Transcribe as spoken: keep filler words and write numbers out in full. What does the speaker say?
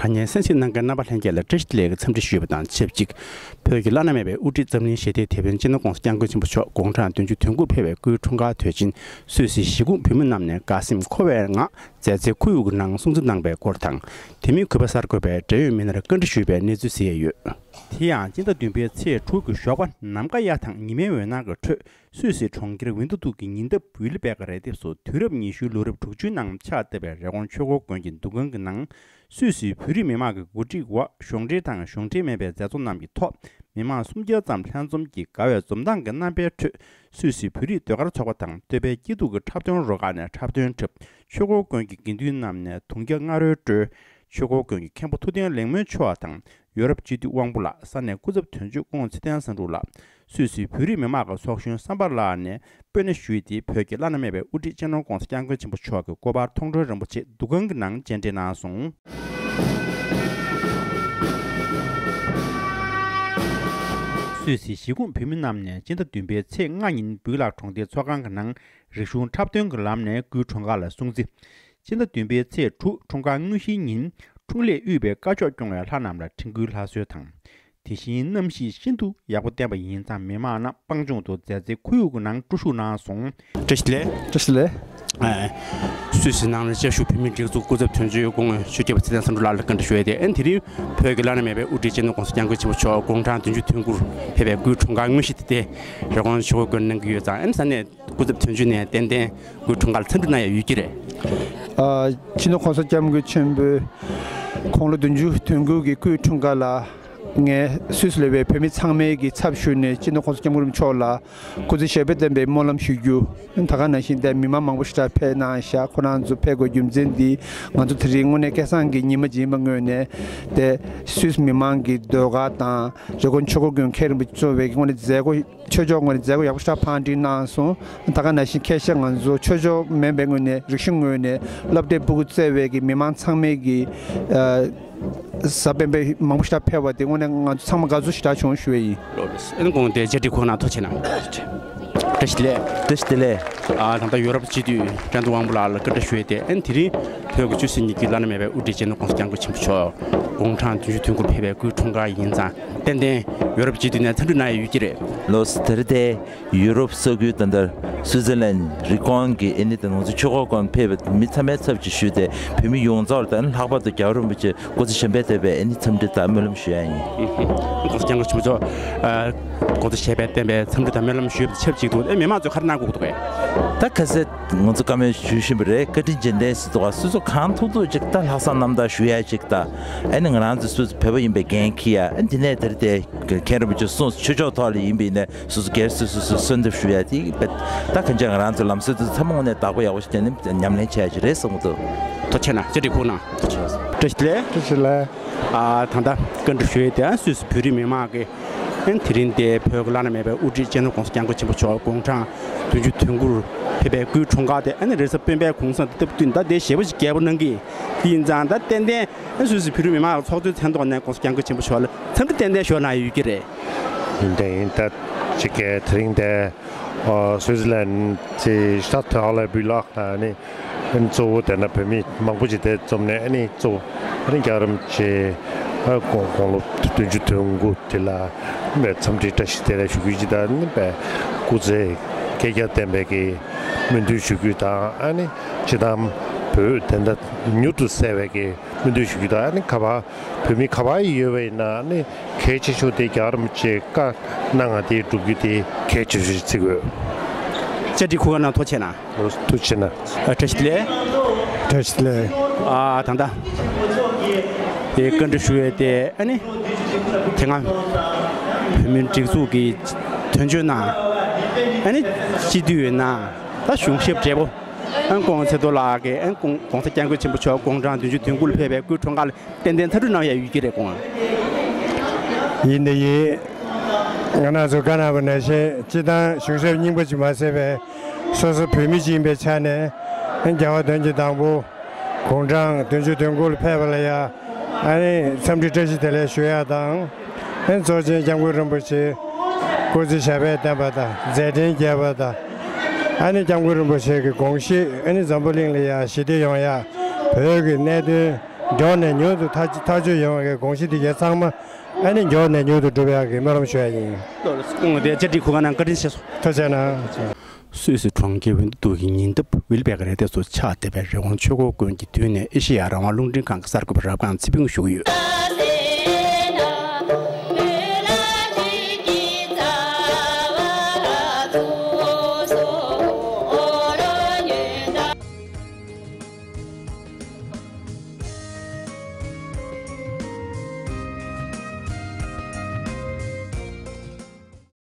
དགའ་ཉེ་གསན་གཟིགས་གནང་མཁན་རྣམ་པ་ལྷན་རྒྱས་ལ་བཀྲ་ཤིས་བདེ་ལེགས་ཀྱི་འཚམས་འདྲི་ཞུས་པ་དང་ཆབས་ཅིག་བོད་ཀྱི་བླ་ན་མེད་པའི་དབུ་ཁྲིད་འཛམ་གླིང་ཞི་བདེའི་དེད་དཔོན་སྤྱི་ནོར་༸གོང་ས་༸སྐྱབས་མགོན་ཆེན་པོ་མཆོག་དགུང་གྲངས་བདུན་ཅུ་དོན་དགུར་ཕེབས་པའི་སྐུའི་འཁྲུངས་སྐར་དུས་ཆེན་སུད་སི་གཞིས་ཁོངས་བོད་མི་རྣམས་ནས་དགའ་སེམས་འཁོལ་བའི་ངང་མཛད་སའི་ཁོར་ཡུག་གི་ནང་སྲུང་བརྩི་གནང་པའི་སྐོར་དང་། དེ་མིན་གུས་པ་གསར་འགོད་པས་འབྲེལ་ཡོད་མི་སྣར་བཀའ་འདྲི་ཞུས་པའི་གནས་ཚུལ་གཟིགས་ཡས་ཡོད། དེ་ཡང་སྤྱི་ཟླ་བདུན་པའི་ཚེས་དྲུག་གི་ཞོགས་པ་ནམ་མཁའ་གཡའ་དང་ཉི་མའི་འོད་སྣང་གི་ཁྲོད། སུད་སིའི་གྲོང་ཁྱེར་ཝིན་ཏུ་ཏུག་གི་ཉེ་འདབས་ཝི་ལི་བེ་ཀ་རི་ལྡེབས་སུ་དུས་རབས་ཉི་ཤུའི་ལོ་རབས་དྲུག་ཅུའི་ནང་ཕྱག་བཏབ་པའི་རི་ཀོན་ཆོས་འཁོར་དགོན་གྱི་འདུ་ཁང་གི་ནང་། སུད་སིའི་བོད་རིགས་མི་མང་གི་གོ་སྒྲིག་འོག་གཞུང་འབྲེལ་དང་གཞུང་འབྲེལ་མིན་པའི་མཛད་གཙོ་རྣམས་ཀྱི་ཐོག་མི་མང་སུམ་བརྒྱ་ཙམ་ལྷན་འཛོམས་ཀྱིས་དགའ་བའི་འཛུམ་མདངས་ཀྱི་རྣམ་པའི་ཁྲོད། སུད་སིའི་བོད་རིགས་ཟློས་གར་ཚོགས་པ་དང་བསྟོད་པའི་སྐྱིད་སྡུག་གི་འཁྲབ་སྟོན་རུ་ཁག་ནས་འཁྲབ་སྟོན་འཁྲབ། ཆོས་འཁོར་དགོན་གྱི་དགེ་འདུན་རྣམས་ནས་དུང་རྒྱ་རྔ་རོལ་དཀྲོལ། ཆོས་འཁོར་དགོན་གྱི་མཁན་པོ་ཐུབ་བསྟན་ལེགས་སྨོན་མཆོག་དང་། ཡོ་རོབ་སྤྱི་འཐུས་དབང་པོ་ལགས། ས་གནས་སྐུ་ཚབ་དོན་གཅོད་སྐུ་ངོ་ཚེ་བརྟན་བསམ་འགྲུབ་ལགས། སུད་སིའི་བོད་རིགས་མི་མང་གི་ཚོགས་གཞོན་བསམ་འཕེལ་ལགས་ནས་སྤོས་སྣེ་ཞུས་ཏེ། བོད་ཀྱི་བླ་ན་མེད་པའི་དབུ་ཁྲིད་སྤྱི་ནོར་༸གོང་ས་༸སྐྱབས་མགོན་ཆེན་པོ་མཆོག་གི་སྐུ་པར་མཐོང་གྲོལ་རིན་པོ་ཆེ་འདུ་ཁང་གི་ནང་མཇལ་འཕྲད་གནང་སོང་། སུད་སིའི་གཞིས་ཁོངས་བོད་མི་རྣམས་ནས་སྤྱི་ཟླ་བདུན་པའི་ཚེས་ལྔ་ཉིན་སྦུལ་ལག་གྲོང་སྡེའི་ཚོགས་ཁང་གི་ནང་རིག་གཞུང་འཁྲབ་སྟོན་གྱི་ལམ་ནས་སྐུའི་འཁྲུངས་སྐར་ལ་སྲུང་བརྩི། སྤྱི་ཟླ་བདུན་པའི་ཚེས་དྲུག་འཁྲུངས་སྐར་དངོས་གཞིའི་ཉིན། འཁྲུངས་ལྷས་དབུས་པའི་བཀའ་ཤོག་སྐྱོང་བའི་ལྷ་རྣམས་ལ་དྲན་སྐུལ་ལྷ་གསོལ་དང་། དེ་བཞིན་གནམ་གཤིས་ཤིན་ཏུ་ཡག་པོ་བསྟན་པ་ཡིན་ཙང་། མི་མང་རྣམས་སྤང་ལྗོངས་དུ་མཛའ་བརྩེའི་ཁོར་ཡུག་གི་ནང་བཀྲ་ཤིས་གནང་སོང་། བཀྲ་ཤིས་བདེ་ལེགས། བཀྲ་ཤིས་བདེ་ལེགས། ཨ། སུད་སི་ནང་ལ་བཅའ་བཞུགས་བོད་མིའི་སྒྲིག་འཛུགས་སྐུ་ཚབ་དོན་གཅོད་སྐུ་ངོ་ཆོས་སྐྱབས་ཚེ་བརྟན་བསམ་འགྲུབ་ལགས་ལ་བཀའ་འདྲི་ཞུ་ཡས་དེ། ཨན། དེ་རིང་བོད་ཀྱི་བླ་ན་མེད་པའི་དབུ་ཁྲིད་སྤྱི་ནོར་༸གོང་ས་༸སྐྱབས་མགོན་ཆེན་པོ་མཆོག་དགུང་གྲངས་བདུན་ཅུ་དོན་དགུར་ཕེབས་པའི་སྐུའི་འཁྲུངས་སྐར་དངོས་གཞི་དེ། དེ་རི་ཀོན་ཆོས་འཁོར་དགོན་གནང་གི་ཡོད་ཙང་། ཨན། ས་གནས་སྐུ་ཚབ་དོན་གཅོད་ནས་ཏན་ཏན་སྐུའི་འཁྲུངས་སྐར་ལ་འཚམས་འདྲི་གནང་ཡ་ཡོད་ཀྱི་རེད། ཨ། སྤྱི་ནོར་༸གོང་ས་༸སྐྱབས་མགོན་ཆེན་པོའི་དགུང་ལོ་བདུན་ཅུ་དོན་དགུ་གི་སྐུའི་འཁྲུངས་སྐར་ལ། ངས་སུད་སི་ལ་ཡོད་པའི་བོད་མི་ཚང་མའི་གི་ཚབ་ཞུས་ནས་སྤྱི་ནོར་༸གོང་ས་༸སྐྱབས་མགོན་རིན་པོ་ཆེ་མཆོག་ལ་སྐུ་ཚེ་ཞབས་པད་བརྟན་པའི་སྨོན་ལམ་ཞུ་རྒྱུ། ད་ག་ནང་བཞིན་དེ་མི་མང་མང་པོ་ཞིག་ཕེབས་གནང་ཤག་ཁོ་རང་ཚོ་ཕེབས་དགོས་རྒྱུ་མཚན་འདི། ང་ཚོ་དེ་རིང་དངོས་གནས་སྐལ་བཟང་གི་ཉི་མ་ཅིག་ཡིན་པའི་ངོས་ནས། དེ་སུད་སི་མི་མང་གི་ཟློས་གར་དང་། རི་ཀོན་ཆོས་འཁོར་དགོན་མཁན་རིན་པོ་ཆེ་གཙོས་པའི་དངོས་གནས་མཛད་སྒོ། ཆོས་ཕྱོགས་ངོས་ནས་མཛད་སྒོ་ཡག་པོ་ཞེ་དྲག་ཕར་སྒྲིག་གནང་སོང་། ད་ག་ནང་བཞིན་ཁ་ཤས་ང་ཚོ་ཆོས་ཕྱོགས་མིན་པའི་ངོས་ནས། རིག་གཞུང་ངོས་ནས། སློབ་གྲྭའི་སྤུ་གུ་བརྩེ་བའི་གི་མི་མང་ཚང་མས་གི། ཨ། གཟབ་སྤེན་པ་མང་པོ་ཞེ་དྲག་ཕེབས་པ་དེ་དངོས་གནས་ང་ཚོ་ཚང་མ་དགའ་ཚོར་ཞེ་དྲག་བྱུང་ཞུ་ཡས་ཡིན། ལགས་སོ། ཨན། དགོངས་དག་བཅར་འདྲི་ཁོ་ན་ཐུགས་རྗེ་གནང་། བཀྲ་ཤིས་བདེ་ལེགས། བཀྲ་ཤིས་བདེ་ལེགས། ཨ། ད་ལྟ་ཡོ་རོབ་སྤྱི་འཐུས་བཀྲ་ཤིས་དབང་པོ་ལགས་ལ་བཀའ་འདྲི་ཞུ་ཡས་དེ། ཨན། དེ་རིང་བོད་ཀྱི་ཆོས་སྲིད་གཉིས་ཀྱི་བླ་ན་མེད་པའི་དབུ་ཁྲིད་སྤྱི་ནོར་༸གོང་ས་༸སྐྱབས་མགོན་ཆེན་པོ་མཆོག་དགུང་གྲངས་བདུན་ཅུ་དོན་དགུར་ཕེབས་པའི་སྐུའི་འཁྲུངས་སྐར་ཡིན་ཙང་། ཏན་ཏན་ཡོ་རོབ་སྤྱི་འཐུས་ནས་འཚམས་འདྲི་གནང་ཡ་ཡོད་ཀྱི་རེད། ལགས་སོ། དེ་རིང་དེ་ཡུ་རོབ་ས་ཁུལ། ད་ལྟ་སུའི་ཙི་ལན་རི་ཀོན་གྱི། ཨ་ནི་དེ་ང་ཚོ་ཆོས་འཁོར་དགོན་ཕེབས་པའི་མི་ཚང་མའི་ཚབ་ཅིག་ཞུས་ཏེ། བོད་མི་ཡོངས་རྫོགས་ལ། ད་ལྷག་པར་དུ་རྒྱལ་བ་རིན་པོ་ཆེ་སྐུ་ཚེ་ཞབས་པད་བརྟན་པའི། ཨ་ནི་འཚམས་འདྲི་དང་སྨོན་ལམ་ཞུ་ཡ་ཡིན། ཨུ་ཧུ། ༸གོང་ས་༸སྐྱབས་མགོན་ཆེན་པོ་མཆོག་ཨ། སྐུ་ཚེ་ཞབས་པད་བརྟན་པའི་འཚམས་འདྲི་དང་སྨོན་ལམ་ཞུས་པ་དང་ཆབས་ཅིག་ཏུ། ཨེ། མི་མང་ཚོས་ག་རེ་གནང་དགོས་འདུག་གས། ད་ག་ཚོད་ང་ཚོ་བཀའ་མོལ་ཞུ་བཞིན་པ་རེད། བཀའ་དྲིན་རྗེས་དྲན་ཟེར་འདུག་ག་སོ་སོ་གང་ཐུབ་ཐུབ་ཅིག་ད་ལྷག་བསམ་རྣམ་དག་ཞུ་ཡ་ཅིག་ད། ཨ་ནི་ང་རང་ཚོ་སོ་སོ་བོད་པ་ཡིན་པའི་འགན་འཁྱེར་ཡ། ཨ་ནི་དེ་ནས་དེར་དེ་མཁན་རིན་པོ་ཆེ་གསུངས། ཆོས་ཕྱོགས་ཐོག་ལ་ཡིན་པ་ཡིན་ན་སོ་སོ་སྒེར་སོ་སོ་སོ་གསོལ་འདེབས་ཞུ་ཡ་དེ་བས། ད་གང་ཅི་ང་རང་ཚོ་ལམ་སྲོལ་དེ་ཚང་མ་དངོས་གནས་བདག་པོ་ཡག་པོ་ཞིག་བསྟན་ནས་ཉམས་ལེན་བྱས་ཡ་ཅིག་རེད་བསམ་གྱི་འདུག་ཐུགས་རྗེ་གནང་། བཅར་འདྲི་ཁོ་ན། བཀྲ་ཤིས་བདེ་ལེགས། བཀྲ་ཤིས་བདེ་ལེགས། ཨ། ད་ལྟ་བཀའ་འདྲི་ཞུ་ཡས་དེ། ཨ། སུད་སི་བོད་རིགས་མི་མང་གིས། ཨན། དེ་རིང་དེ་བོད་ཀྱི་བླ་ན་མེད་པའི་དབུ་ཁྲིད་སྤྱི་ནོར་༸གོང་ས་༸སྐྱབས་མགོན་ཆེན་པོ་མཆོག་དགུང་གྲངས་བདུན་ཅུ་དོན་དགུར་ཕེབས་པའི་སྐུའི་འཁྲུངས་སྐར་དེ། ཨ་ནི་རེས་གཟའ་སྤེན་པའི་གུང་སེང་དེ་སྟབས་བསྟུན་ད་དེ་ཞེ་པོ་ཞིག་རྒྱས་པོ་གནང་གི་ཡིན་ཙང་། ད་ཏན་ཏན། ཨ། སུད་སི་བོད་རིགས་མི་མང་གི་ཚོགས་གཙོའི་མཚན་ཐོག་ནས་༸གོང་ས་༸སྐྱབས་མགོན་ཆེན་པོ་མཆོག་ལ་འཚམས་འདྲི་ཏན་ཏན་ཞུ་གནང་ཡོད་ཀྱི་རེད། ཡིན་ད་ཡིན། ད་ཅིག་གི་དེ་རིང་དེ། ཨ། སུའི་ཙི་ལན་གྱི་ཤ་ཐོ་ལ་སྦུལ་ལག་ལ་ནི། ཨ་ནི་གཙོ་བོ་དེ་ན་བོད་མི་མང་པོ་ཞིག་དེ་འཛོམས་ནས། ཨ་ནི་གཙོ་བོ་ཨ་ནི་རྒྱལ་བ་རིན་པོ་ཆེ། ཨ། དགུང་དགུང་ལོ་བདུན་ཅུ་དོན་དགུ་དེ་ལ་འཚམས་འདྲི་བཀྲ་ཤིས་བདེ་ལེགས་ཞུ་རྒྱུ་ཅིག་དང་། ཨ་ནི་བས་སྐུ་ཚེ་བསྐལ་བརྒྱར་བརྟན་པའི་གི་སྨོན་འདུན་ཞུ་རྒྱུ་དང་། ཨ་ནི་སྤྱིར་བཏང་བོད་བདེན་མཐའ་མྱུར་དུ་གསལ་བའི་གི་སྨོན་འདུན་ཞུ་རྒྱུ་དང་། ཨ་ནི་ག་པར་བོད་མི་ག་པར་ཡོད་པ་ཡིན་ན། ཨ་ནི་གལ་ཆེ་ཤོས་དེ་རྒྱལ་བ་རིན་པོ་ཆེས་བཀའ་གནང་བ་དེ་སྒྲུབ་རྒྱུ་དེ་གལ་ཆེ་ཤོས་ཤིག་བརྩི་དགོས། བཅར་འདྲི་ཁོ་ག་ན་ཐུགས་རྗེ་གནང་། ཐུགས་རྗེ་གནང་། ཨ། བཀྲ་ཤིས་བདེ་ལེགས། བཀྲ་ཤིས་བདེ་ལེགས། ཨ། ད་ལྟ་དེ་བཀའ་འདྲི་ཞུ་ཡས་དེ། ཨ་ནི་དེ་སྔ་བོད་མིའི་སྒྲིག་འཛུགས་ཀྱི་དོན་གཅོད་ནང་། ཨ་ནི་སྤྱི་འཐུས་ཡོད་ན། ད་གཞུང་ཞབས་བགྲེས་པོ། ཨ། སྐུ་ངོ་ཚེ་རྡོར་ལགས་ཀྱིས། ཨ། ༸གོང་ས་༸སྐྱབས་མགོན་ཆེན་པོ་མཆོག་དགུང་གྲངས་བདུན་ཅུ་དོན་དགུ་ལ་ཕེབས་པའི་སྐུའི་འཁྲུངས་སྐར་ལ་ཏན་ཏན་འཚམས་འདྲི་གནང་ཡ་ཡོད་ཀྱི་རེད། སྐུ་ངོ། ཡིན་དེ་ཡིན། ང་རང་ཚོ་བཀའ་གནང་བ་ནང་བཞིན། སྤྱིར་བཏང་གཞུང་ཞབས་རྙིང་པ་ཅིག་མ་ཟད་པའི་སོ་སོ་བོད་མི་ཅིག་ཡིན་པའི་ཆ་ནས། ཨ། རྒྱལ་བ་དོན་གྱི་བདག་པོ་དགུང་གྲངས་བདུན་ཅུ་དོན་དགུ་ལ་ཕེབས་པ་ལ་ཡ། ཨ་ནི་འཚམས་འདྲི་བཀྲ་ཤིས་བདེ་ལེགས་ཞུ་ཡ་དང་། ཨ་ནི་གཙོ་ཆེན་༸སྐྱབས་མགོན་རིན་པོ་ཆེ་སྐུ་ཚེ་ཞབས་པད་བརྟན་པ་དང་། མཛད་འཕྲིན་རྒྱས་པ་དང་། ཨ་ནི་༸སྐྱབས་མགོན་རིན་པོ་ཆེ་གི་དགོངས་གཞི། ཨ་ནི་འཛམ་བུ་གླིང་ལ་ཡ་ཞི་བདེ་ཡོང་ཡ། བོད་ཀྱི་གནད་དོན་ མགྱོགས་ནས་མྱུར་དུ་ཐག་ཐག་གཅོད་ཡོང་བའི་དགོངས་གཞི་འདི་གའི་ཚང་མ་ཨ་ནི་མགྱོགས་ནས་མྱུར་དུ་འགྲུབ་ཡག་གི་སྨོན་ལམ་ཞུ་ཡ་ཡིན། སྐུ་ངོ་དེ་བཅར་འདྲི་གོ་སྐབས་གནང་བཀའ་དྲིན་ཆེ་ཞུ། ཐུགས་རྗེ་གནང་། སུད་སི་གྲོང་ཁྱེར་ཝིན་ཏུ་གི་ཉེ་འདབས་ཝིལ་བེག་རེ་ཏེ་སུ་ཆགས་བསྡད་པའི་རི་ཀོན་ཆོས་འཁོར་དགོན་གྱི་མདུན་ནས་ཨེ་ཤེ་ཡ་རང་དབང་རླུང་འཕྲིན་ཁང་གི་གསར་འགོད་པ་རབ་སྒང་ཚེ་ཕུན་ཞུ་གི་ཡོད།